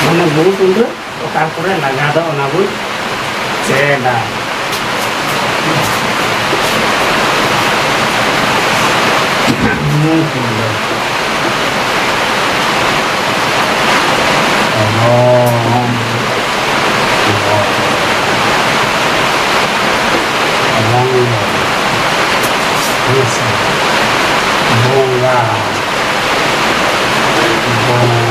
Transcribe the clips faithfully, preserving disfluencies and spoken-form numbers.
ᱢᱟᱱᱮ ᱜᱩᱨᱩ ᱴᱩᱰᱟᱹ ᱚᱠᱟ ᱠᱚᱨᱮ ᱞᱟᱜᱟᱣ ᱫᱚ ᱚᱱᱟ ᱵᱚᱱ ᱪᱮᱫᱟ᱾ ᱜᱩᱨᱩ ᱴᱩᱰᱟᱹ᱾ ᱚᱦᱚᱢ᱾ ᱚᱦᱚᱢ᱾ ᱦᱮᱸ ᱥᱮ᱾ ᱵᱚᱸᱜᱟ᱾ ᱵᱚᱸᱜᱟ᱾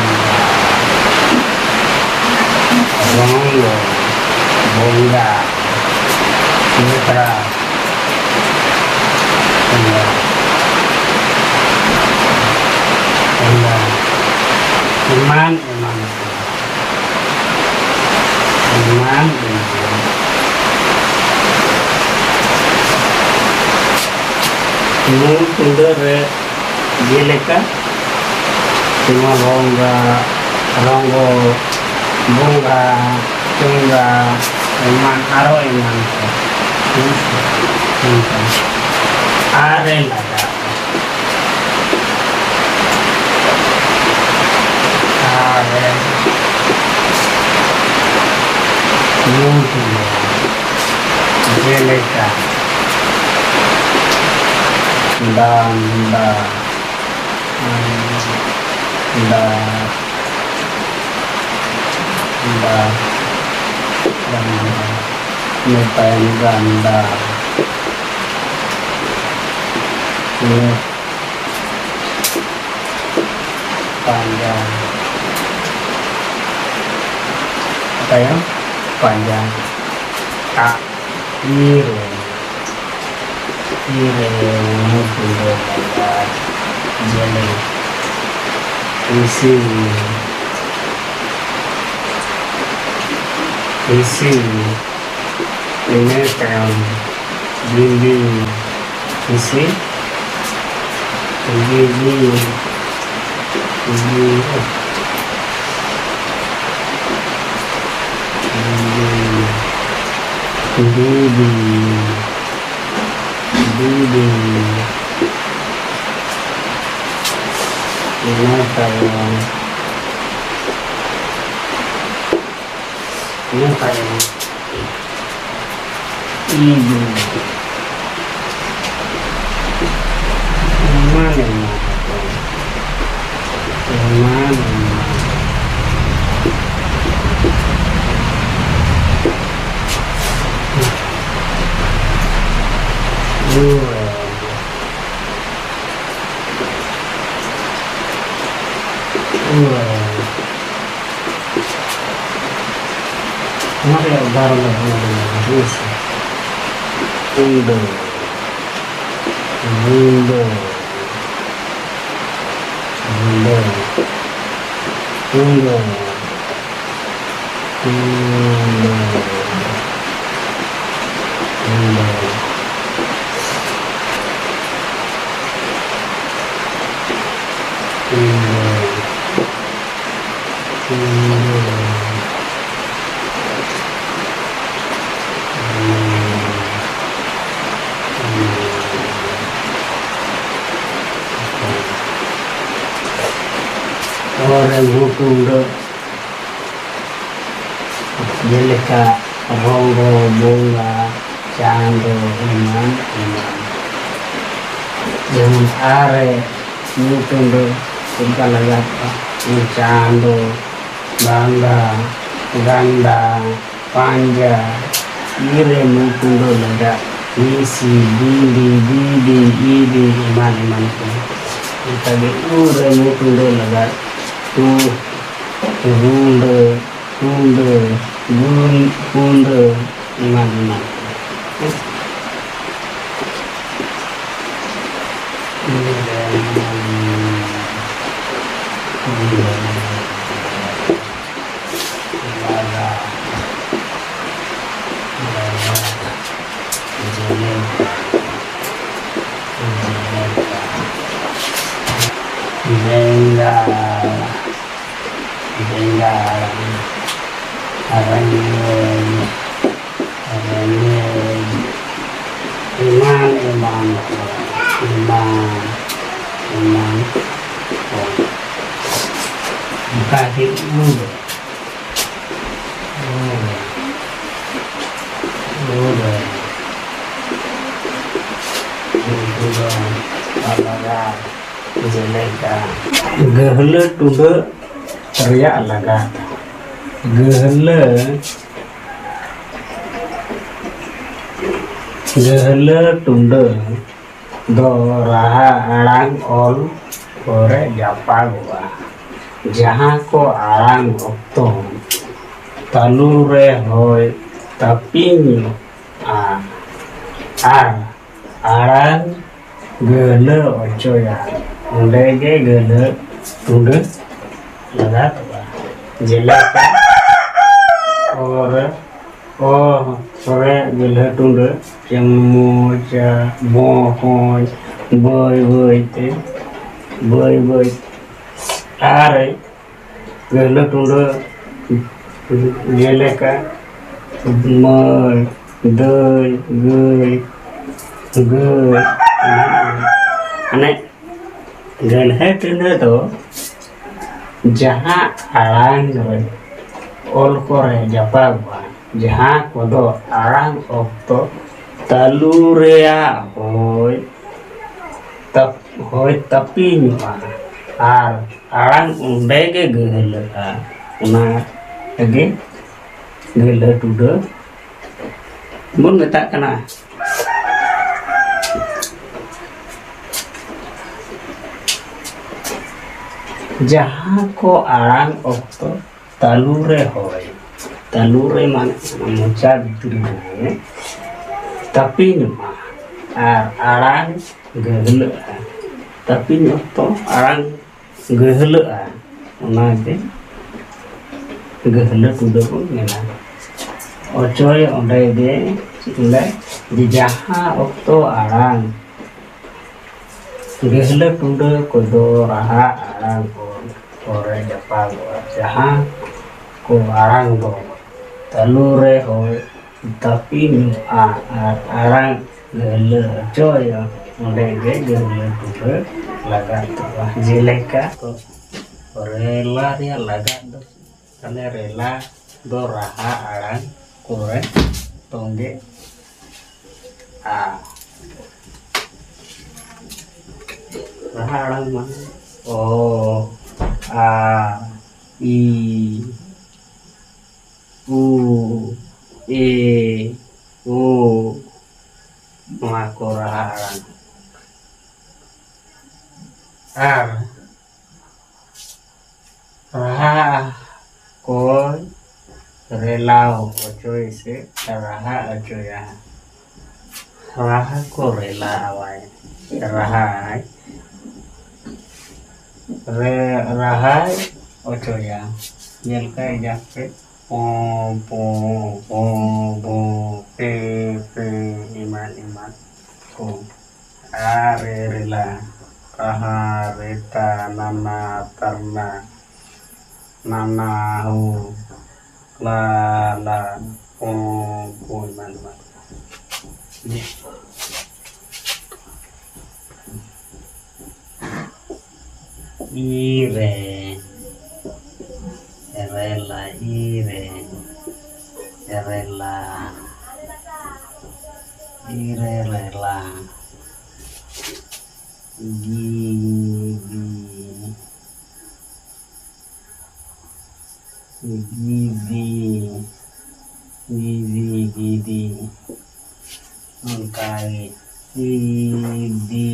ᱨᱚᱝᱜᱚ᱾ ᱵᱚᱸᱜᱟ᱾ ᱞᱮᱛᱨᱟ᱾ ᱵᱚᱸᱜᱟ᱾ ᱵᱚᱸᱜᱟ᱾ ᱮᱢᱟᱱ ᱮᱢᱟᱱ ᱠᱚ᱾ ᱮᱢᱟᱱ ᱮᱢᱟᱱ᱾ ᱢᱩᱞ ᱴᱩᱰᱟᱹ ᱨᱮ ᱡᱮᱞᱮᱠᱟ ᱱᱚᱣᱟ ᱨᱚᱝᱜᱟ, ᱨᱚᱝᱜᱚ, ᱵᱚᱸᱜᱟ, ᱪᱚᱸᱜᱟ, ᱮᱢᱟᱱ ᱟᱨᱚ ᱮᱢᱟᱱ ᱠᱚ᱾ ᱦᱮᱸ ᱥᱮ? ᱚᱱᱠᱟ᱾ ᱟᱨᱮ ᱞᱟᱜᱟᱜᱼᱟ᱾ ᱟᱨᱮ ᱢᱩᱞ ᱴᱩᱰᱟᱹ᱾ ᱡᱮᱞᱮᱠᱟ ᱫᱟᱱ, ᱫᱟ, ᱫᱟ, ᱫᱟ, ᱫᱟᱱᱫᱟ, ᱤᱱᱟᱹ ᱛᱟᱭᱚᱢ ᱜᱟᱱᱫᱟ, ᱤᱱᱟᱹ ᱯᱟᱸᱡᱟ, ᱛᱟᱭᱚᱢ ᱯᱟᱸᱡᱟ, ᱟᱜ᱾ ᱤᱨ, ᱤᱨ, ᱢᱩᱨᱜᱟᱹ, ᱡᱮᱞᱮ, ᱤᱥᱤᱱ, ᱤᱥᱤᱱ, ᱤᱱᱟᱹ ᱛᱟᱭᱚᱢ ᱵᱤᱞᱤ, ᱤᱥᱤᱱ, ᱵᱤᱞᱤ, ᱵᱤᱞᱤ, ᱵᱤᱞᱤ, ᱵᱤᱞᱤ, ᱵᱤᱞᱤ᱾ ᱤᱱᱟᱹ ᱛᱟᱭᱚᱢ ᱤᱱᱟᱹ ᱛᱟᱭᱚᱢ ᱤᱫᱩ ᱮᱢᱟᱱ ᱮᱢᱟᱱ ᱠᱚ, ᱮᱢᱟᱱ ᱮᱢᱟᱱ᱾ ᱩᱨᱮ, ᱩᱨᱮ᱾ ᱱᱚᱣᱟ ᱨᱮᱭᱟᱜ ᱩᱫᱟᱦᱚᱨᱚᱱ ᱫᱚ ᱵᱚᱱ ᱧᱮᱞᱟ, ᱦᱮᱸ ᱥᱮ? ᱩᱱᱫᱚ, ᱩᱱᱫᱚ, ᱩᱱᱫᱚ, ᱩᱱᱫᱚ, ᱩᱱᱫᱚ, ᱩᱱᱫᱚ᱾ ᱦᱚᱨ ᱨᱮ ᱵᱷᱩᱛ ᱩᱰᱟᱹᱜ, ᱡᱮᱞᱮᱠᱟ ᱨᱚᱝᱜᱚ, ᱵᱚᱸᱜᱟ, ᱪᱟᱸᱫᱚ ᱮᱢᱟᱱ ᱮᱢᱟᱱ᱾ ᱡᱮᱢᱚᱱ ᱟᱨ ᱨᱮ ᱧᱩᱛᱩᱢ ᱫᱚ ᱪᱮᱫ ᱞᱮᱠᱟ ᱞᱟᱜᱟᱜᱼᱟ? ᱪᱟᱸᱫᱚ, ᱵᱟᱸᱫᱟ, ᱜᱟᱱᱰᱟ, ᱯᱟᱸᱡᱟ, ᱤᱨᱮ ᱧᱩᱛᱩᱢ ᱫᱚ ᱞᱟᱜᱟᱜ, ᱢᱤᱥᱤ, ᱵᱤᱱᱰᱤ, ᱵᱤᱰᱤ, ᱤᱰᱤ, ᱮᱢᱟᱱ ᱮᱢᱟᱱ ᱠᱚ᱾ ᱚᱱᱠᱟᱜᱮ ᱩᱨᱮ ᱧᱩᱛᱩᱢ ᱫᱚ ᱞᱟᱜᱟᱜ, ᱨᱩᱸᱰᱟᱹ, ᱠᱩᱸᱰᱟᱹ, ᱜᱩᱱ-, ᱠᱩᱸᱰᱟᱹ, ᱮᱢᱟᱱ ᱮᱢᱟᱱ᱾ ᱵᱮᱸᱜᱟᱲ, ᱵᱮᱸᱜᱟᱲ, ᱨᱮᱸᱜᱮᱡ, ᱨᱮᱸᱜᱮᱡ, ᱮᱢᱟᱱ ᱮᱢᱟᱱ ᱠᱚ, ᱮᱢᱟᱱ ᱮᱢᱟᱱ ᱠᱚ᱾ ᱚᱱᱠᱟ ᱜᱮ ᱩᱞ᱾ ᱩᱱᱠᱩ ᱫᱚ ᱟᱞᱟᱫᱟ, ᱡᱮᱞᱮᱠᱟ ᱜᱟᱹᱦᱞᱟᱹ ᱴᱩᱰᱟᱹᱜ ᱨᱮᱭᱟᱜ ᱞᱟᱜᱟᱛ᱾ ᱜᱟᱹᱦᱞᱟᱹ, ᱜᱟᱹᱦᱞᱟᱹ ᱴᱩᱰᱟᱹᱜ ᱫᱚ ᱨᱟᱦᱟ ᱟᱲᱟᱝ ᱚᱞ ᱠᱚᱨᱮ ᱡᱟᱯᱟᱜᱚᱜᱼᱟ, ᱡᱟᱦᱟᱸ ᱠᱚ ᱟᱲᱟᱝ ᱚᱠᱛᱚ ᱛᱟᱹᱞᱩ ᱨᱮ ᱦᱚᱭ ᱛᱟᱹᱯᱤᱧᱚᱜᱼᱟ ᱟᱨ ᱟᱲᱟᱝ ᱜᱟᱹᱦᱞᱟᱹ ᱚᱪᱚᱭᱟ, ᱚᱸᱰᱮ ᱜᱮ ᱜᱟᱹᱦᱞᱟᱹ ᱴᱩᱰᱟᱹᱜ ᱞᱟᱜᱟᱛᱚᱜᱼᱟ᱾ ᱡᱮᱞᱮᱠᱟ, ᱚᱨ, ᱚ ᱨᱮ ᱜᱟᱹᱦᱞᱟᱹ ᱴᱩᱰᱟᱹᱜ, ᱡᱮᱢᱚᱱ ᱢᱚᱡᱟ, ᱢᱚᱦᱚᱡ, ᱵᱟᱹᱭ ᱵᱟᱹᱭ ᱛᱮ, ᱵᱟᱹᱭ ᱵᱟᱹᱭ ᱛᱮ᱾ ᱟᱨ ᱜᱟᱹᱦᱞᱟᱹ ᱴᱩᱰᱟᱹᱜ, ᱡᱮᱞᱮᱠᱟ, ᱢᱟᱹᱭ, ᱫᱟᱹᱭ, ᱜᱟᱹᱭ, ᱜᱟᱹᱭ᱾ ᱢᱟᱱᱮ, ᱜᱟᱹᱦᱞᱟᱹ ᱴᱩᱰᱟᱹᱜ ᱫᱚ ᱡᱟᱦᱟᱸ ᱟᱲᱟᱝ ᱨᱮ ᱚᱞ ᱠᱚᱨᱮ ᱡᱟᱯᱟᱜᱚᱜᱼᱟ, ᱡᱟᱦᱟᱸ ᱠᱚᱫᱚ ᱟᱲᱟᱝ ᱚᱠᱛᱚ ᱛᱟᱹᱞᱩ ᱨᱮᱭᱟᱜ ᱦᱚᱭ ᱛᱟᱯ-, ᱦᱚᱭ ᱛᱟᱹᱯᱤᱧᱚᱜᱼᱟ ᱟᱨ ᱟᱲᱟᱝ ᱚᱸᱰᱮ ᱜᱮ ᱜᱟᱹᱦᱞᱟᱹᱜᱼᱟ, ᱚᱱᱟ ᱛᱮᱜᱮ ᱜᱟᱹᱦᱞᱟᱹ ᱴᱩᱰᱟᱹᱜ ᱵᱚᱱ ᱢᱮᱛᱟᱜ ᱠᱟᱱᱟ᱾ ᱡᱟᱦᱟᱸ ᱠᱚ ᱟᱲᱟᱝ ᱚᱠᱛᱚ ᱛᱟᱹᱞᱩ ᱨᱮ ᱦᱚᱭ, ᱛᱟᱹᱞᱩ ᱨᱮ ᱢᱟᱱᱮ ᱢᱚᱪᱟ ᱵᱷᱤᱛᱨᱤ ᱨᱮ ᱛᱟᱹᱯᱤᱧᱚᱜᱼᱟ ᱟᱨ ᱟᱲᱟᱝ ᱜᱟᱹᱦᱞᱟᱹᱜᱼᱟ᱾ ᱛᱟᱹᱯᱤᱧ ᱚᱠᱛᱚ ᱟᱲᱟᱝ ᱜᱟᱹᱦᱞᱟᱹᱜᱼᱟ, ᱚᱱᱟᱜᱮ ᱜᱟᱹᱦᱞᱟᱹ ᱴᱩᱰᱟᱹᱜ ᱵᱚᱱ ᱢᱮᱱᱟ᱾ ᱚᱪᱚᱭ ᱚᱸᱰᱮ ᱜᱮ ᱪᱮᱫ ᱠᱚ ᱞᱟᱹᱭᱟ, ᱡᱟᱦᱟᱸ ᱚᱠᱛᱚ ᱟᱲᱟᱝ ᱜᱟᱹᱦᱞᱟᱹ ᱴᱩᱰᱟᱹᱜ ᱠᱚᱫᱚ ᱨᱟᱦᱟ ᱟᱲᱟᱝ ᱠᱚ ᱠᱚᱨᱮ ᱡᱟᱯᱟᱜᱚᱜᱼᱟ, ᱡᱟᱦᱟᱸ ᱠᱚ ᱟᱲᱟᱝ ᱫᱚ ᱛᱟᱹᱞᱩ ᱨᱮ ᱦᱚᱭ ᱛᱟᱹᱯᱤᱧᱚᱜᱼᱟ ᱟᱨ ᱟᱲᱟᱝ ᱜᱟᱹᱦᱞᱟᱹ ᱦᱚᱪᱚᱭᱟ, ᱚᱸᱰᱮ ᱜᱮ ᱜᱟᱹᱦᱞᱟᱹ ᱴᱩᱰᱟᱹᱜ ᱞᱟᱜᱟᱛᱚᱜᱼᱟ᱾ ᱡᱮᱞᱮᱠᱟ, ᱨᱮᱞᱟ ᱨᱮᱭᱟᱜ ᱞᱟᱜᱟᱛ ᱫᱚ ᱛᱟᱦᱞᱮ ᱨᱮᱞᱟ, ᱫᱚ ᱨᱟᱦᱟ ᱟᱲᱟᱝ ᱠᱚᱨᱮ ᱛᱚᱸᱜᱮᱜᱼᱟ᱾ ᱨᱟᱦᱟ ᱟᱲᱟᱝ ᱢᱟ ᱚ, ᱟ, ᱤ, ᱩ, ᱮ, ᱳ, ᱱᱚᱣᱟ ᱠᱚ ᱨᱟᱦᱟ ᱟᱲᱟᱝ᱾ ᱟᱨ ᱨᱟᱦᱟ ᱠᱚᱭ ᱨᱮᱞᱟᱣ ᱦᱚᱪᱚᱭ ᱥᱮ ᱨᱟᱦᱟ ᱦᱚᱪᱚᱭᱟ᱾ ᱨᱟᱦᱟ ᱠᱚ ᱨᱮᱞᱟᱣᱟᱭ, ᱨᱟᱦᱟᱭ, ᱨᱮ, ᱨᱟᱦᱟᱭ ᱦᱚᱪᱚᱭᱟ᱾ ᱧᱮᱞ ᱠᱟᱜ ᱜᱮᱭᱟ ᱯᱮ, ᱯᱚ, ᱯᱚ, ᱯᱚ, ᱵᱚ, ᱯᱮ, ᱯᱮ, ᱮᱢᱟᱱ ᱮᱢᱟᱱ ᱠᱚ᱾ ᱟ ᱨᱮ ᱨᱮᱞᱟ, ᱨᱟᱦᱟ, ᱨᱮᱛᱟ, ᱱᱟᱱᱟ, ᱛᱟᱨᱱᱟ, ᱱᱟᱱᱟ, ᱦᱩ, ᱞᱟ, ᱞᱟ, ᱯᱚ, ᱯᱚ, ᱮᱢᱟᱱ ᱮᱢᱟᱱ᱾ ᱤ ᱨᱮ, ᱨᱮᱞᱟ, ᱤ ᱨᱮ, ᱨᱮᱞᱟ, ᱤ ᱨᱮ, ᱨᱮᱞᱟ, ᱜᱤ, ᱜᱤ, ᱜᱤᱫᱤ, ᱜᱤᱫᱤ, ᱜᱤᱫᱤ᱾ ᱚᱱᱠᱟ ᱜᱮ ᱤᱫᱤ, ᱤᱫᱤ,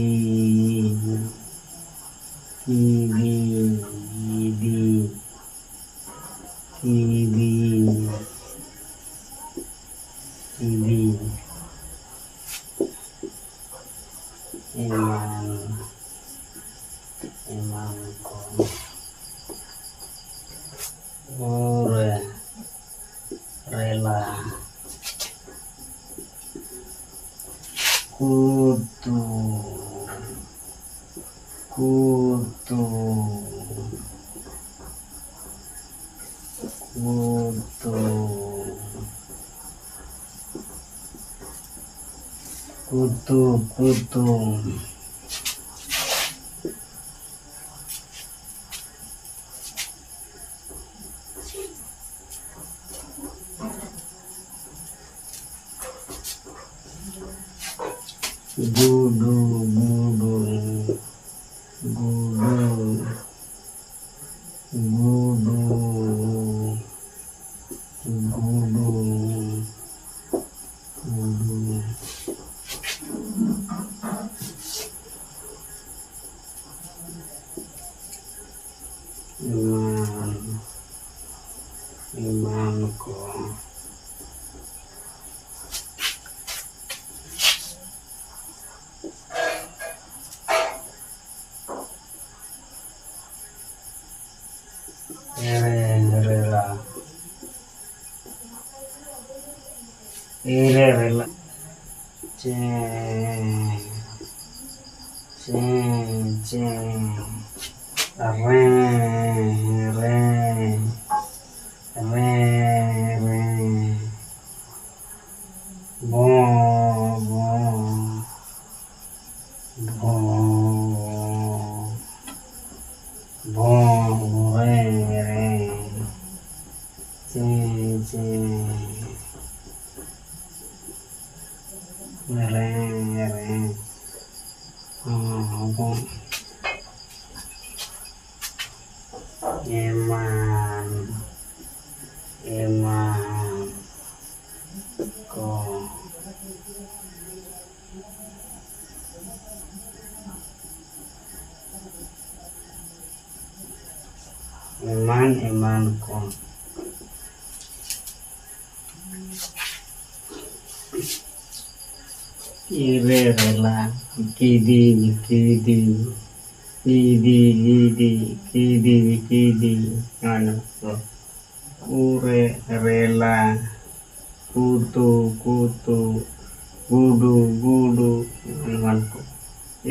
ᱤᱫᱤ, ᱤᱫᱤ, ᱤᱫᱤ᱾ ᱮᱢᱟᱱ, ᱮᱢᱟᱱ ᱠᱚ᱾ ᱩ ᱨᱮ, ᱨᱮᱞᱟ᱾ ᱠᱩᱫᱩ, ᱠᱩᱫᱩ, ᱠᱩᱫᱩ, ᱠᱩᱫᱩ, ᱠᱩᱫᱩ᱾ ᱜᱩᱰᱩ, ᱜᱩᱰᱩ, ᱜᱩᱰᱩ, ᱜᱩᱰᱩ, ᱜᱩᱰᱩ, ᱜᱩᱰᱩ᱾ ᱮᱢᱟᱱ, ᱮᱢᱟᱱ ᱠᱚ᱾ ᱮᱲᱮ, ᱮᱲᱮᱲᱟ᱾ ᱮᱨᱮ, ᱨᱮᱞᱟ᱾ ᱪᱮ, ᱪᱮ, ᱪᱮ᱾ ᱨᱮ, ᱨᱮ, ᱨᱮ, ᱨᱮ᱾ ᱵᱚ, ᱵᱚ, ᱵᱚ, ᱵᱚ, ᱨᱮ, ᱨᱮ, ᱪᱮ, ᱪᱮ, ᱨᱮ, ᱨᱮ, ᱵᱚ᱾ ᱮᱢᱟᱱ, ᱮᱢᱟᱱ ᱠᱚ᱾ ᱮᱢᱟᱱ, ᱮᱢᱟᱱ ᱠᱚ᱾ ᱤᱨᱮ, ᱨᱮᱞᱟ, ᱠᱤᱫᱤ, ᱠᱤᱫᱤ, ᱠᱤᱫᱤ, ᱠᱤᱫᱤ, ᱠᱤᱫᱤ, ᱠᱤᱫᱤ᱾ ᱚᱱᱟ ᱠᱚ᱾ ᱩᱨᱮ, ᱨᱮᱞᱟ, ᱠᱩᱛᱩ, ᱠᱩᱛᱩ, ᱜᱩᱰᱩ, ᱜᱩᱰᱩ, ᱮᱢᱟᱱ ᱠᱚ᱾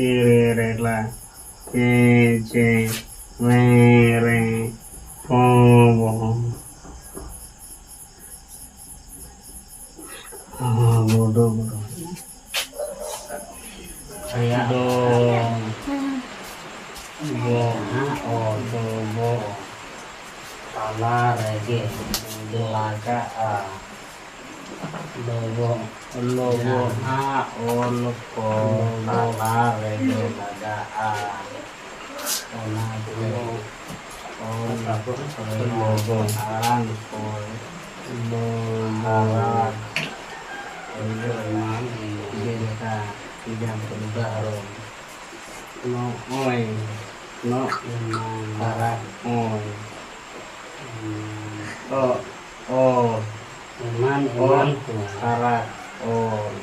ᱮᱨᱮ, ᱨᱮᱞᱟ, ᱪᱮ, ᱪᱮ, ᱨᱮ, ᱨᱮ, ᱯᱚ, ᱵᱚ᱾ ᱜᱩᱰᱩ, ᱜᱩᱰᱩ᱾ ᱫᱚ, ᱜᱚ, ᱚ, ᱫᱚ, ᱜᱚ᱾ ᱛᱟᱞᱟ ᱨᱮᱜᱮ ᱞᱟᱜᱟᱜᱼᱟ᱾ ᱞᱚᱵᱚ, ᱞᱚᱵᱚ᱾ ᱡᱟᱦᱟᱸ ᱚᱞ ᱠᱚ ᱞᱚᱵᱚ᱾ ᱛᱟᱞᱟ ᱨᱮᱜᱮ ᱞᱟᱜᱟᱜᱼᱟ, ᱚᱱᱟ ᱠᱚ ᱞᱚᱵᱚ᱾ ᱚᱞ ᱞᱚᱵᱚ᱾ ᱨᱮᱭᱟᱜ ᱟᱲᱟᱝ ᱠᱚ ᱞᱚᱵᱚ᱾ ᱯᱷᱟᱨᱟᱠ ᱦᱩᱭᱩᱜᱼᱟ, ᱡᱮᱞᱮᱠᱟ, ᱡᱟᱦᱟᱸ ᱩᱫᱟᱦᱚᱨᱚᱱ, ᱱᱚᱜᱼᱚᱭ, ᱱᱚᱜᱼᱚᱭ, ᱯᱷᱟᱨᱟᱠ ᱚᱭ᱾ ᱚ, ᱚ᱾ ᱮᱢᱟᱱ, ᱚ, ᱮᱢᱟᱱ ᱠᱚ᱾ ᱯᱷᱟᱨᱟᱠ ᱚᱞ᱾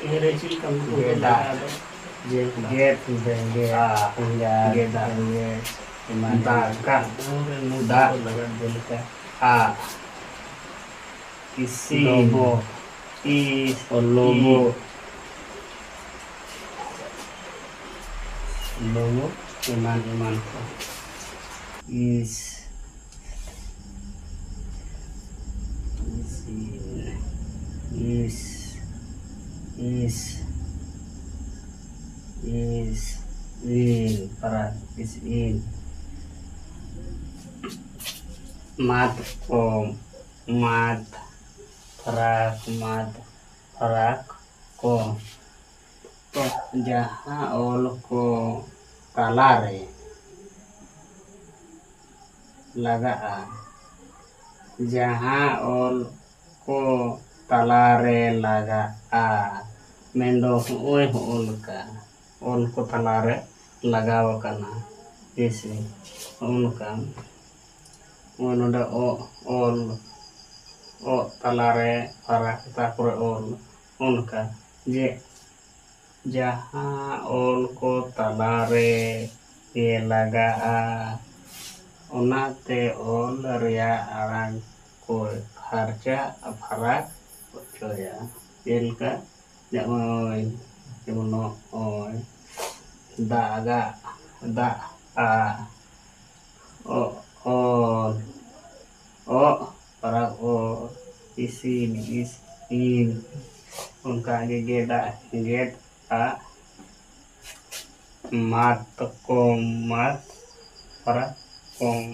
ᱤᱭᱟᱹ ᱨᱮ ᱪᱮᱫ ᱞᱮᱠᱟ ᱩᱱᱠᱩ ᱠᱚ ᱜᱮᱫᱟᱜ᱾ ᱢᱮᱛᱟᱜᱼᱟ ᱫᱚ? ᱡᱮᱞᱮᱠᱟ ᱜᱮᱫ, ᱵᱮᱸᱜᱮᱫ, ᱟ, ᱮᱸᱜᱟᱫ, ᱜᱮᱫᱟᱜ᱾ ᱵᱮᱸᱜᱮᱫ, ᱮᱢᱟᱱ, ᱮᱢᱟᱱ᱾ ᱫᱟᱠᱟ᱾ ᱱᱚᱣᱟ ᱨᱮ ᱱᱚᱣᱟ ᱫᱟᱜ᱾ ᱠᱚ ᱞᱟᱜᱟᱜ ᱡᱮᱞᱮᱠᱟ ᱟ᱾ ᱤᱥᱤᱱ᱾ ᱞᱚᱵᱚ᱾ ᱤᱥ-, ᱚ, ᱞᱚᱵᱚ᱾ ᱤ-, ᱞᱚᱵᱚ, ᱮᱢᱟᱱ ᱮᱢᱟᱱ ᱠᱚ᱾ ᱤᱥ-, ᱤᱥᱤᱱ᱾ ᱤᱥ-, ᱤᱥ-, ᱤᱥ-, ᱤᱱ, ᱯᱟᱨᱟ, ᱤᱥ-, ᱤᱱ᱾ ᱢᱟᱛᱠᱚᱢ, ᱢᱟᱛ, ᱯᱷᱟᱨᱟᱠ, ᱢᱟᱛ, ᱯᱷᱟᱨᱟᱠ, ᱠᱚ᱾ ᱛᱚ, ᱡᱟᱦᱟᱸ ᱚᱞ ᱠᱚ ᱛᱟᱞᱟᱨᱮ ᱞᱟᱜᱟᱜᱼᱟ, ᱡᱟᱦᱟᱸ ᱚᱞ ᱠᱚ ᱛᱟᱞᱟᱨᱮ ᱞᱟᱜᱟᱜᱼᱟ, ᱢᱮᱱᱫᱚ ᱦᱚᱸᱜᱼᱚᱭ ᱦᱚᱸᱜᱼᱚ ᱱᱚᱝᱠᱟ ᱚᱞ ᱠᱚ ᱛᱟᱞᱟᱨᱮ ᱞᱟᱜᱟᱣ ᱟᱠᱟᱱᱟ᱾ ᱡᱮᱭᱥᱮ, ᱦᱚᱸᱜᱼᱚ ᱱᱚᱝᱠᱟ, ᱱᱚᱜᱼᱚᱭ ᱱᱚᱰᱮ ᱚ, ᱚᱞ, ᱚ ᱛᱟᱞᱟᱨᱮ ᱯᱷᱟᱨᱟᱠ, ᱛᱟᱨᱯᱚᱨᱮ ᱚᱞ, ᱚᱱᱠᱟ ᱡᱮ ᱡᱟᱦᱟᱸ ᱚᱞ ᱠᱚ ᱛᱟᱞᱟᱨᱮ ᱜᱮ ᱞᱟᱜᱟᱜᱼᱟ, ᱚᱱᱟᱛᱮ ᱚᱞ ᱨᱮᱭᱟᱜ ᱟᱲᱟᱝ ᱠᱚ ᱯᱷᱟᱨᱪᱟ ᱯᱷᱟᱨᱟᱠ ᱦᱚᱪᱚᱭᱟ᱾ ᱡᱮᱞᱮᱠᱟ ᱱᱚᱜᱼᱚᱭ, ᱡᱮᱢᱚᱱ ᱱᱚᱜᱼᱚᱭ, ᱫᱟᱜᱟᱜ, ᱫᱟᱜ ᱟ, ᱚ, ᱚ, ᱚ, ᱯᱟᱨᱟᱜ ᱚ, ᱤᱥᱤᱱ, ᱤᱥᱤᱱ, ᱚᱱᱠᱟ ᱜᱮ ᱜᱮᱫᱟᱜ, ᱜᱮᱫ ᱟᱜ, ᱢᱟᱛᱠᱚᱢ, ᱢᱟᱛ, ᱯᱟᱨᱟᱜ ᱠᱚᱢ᱾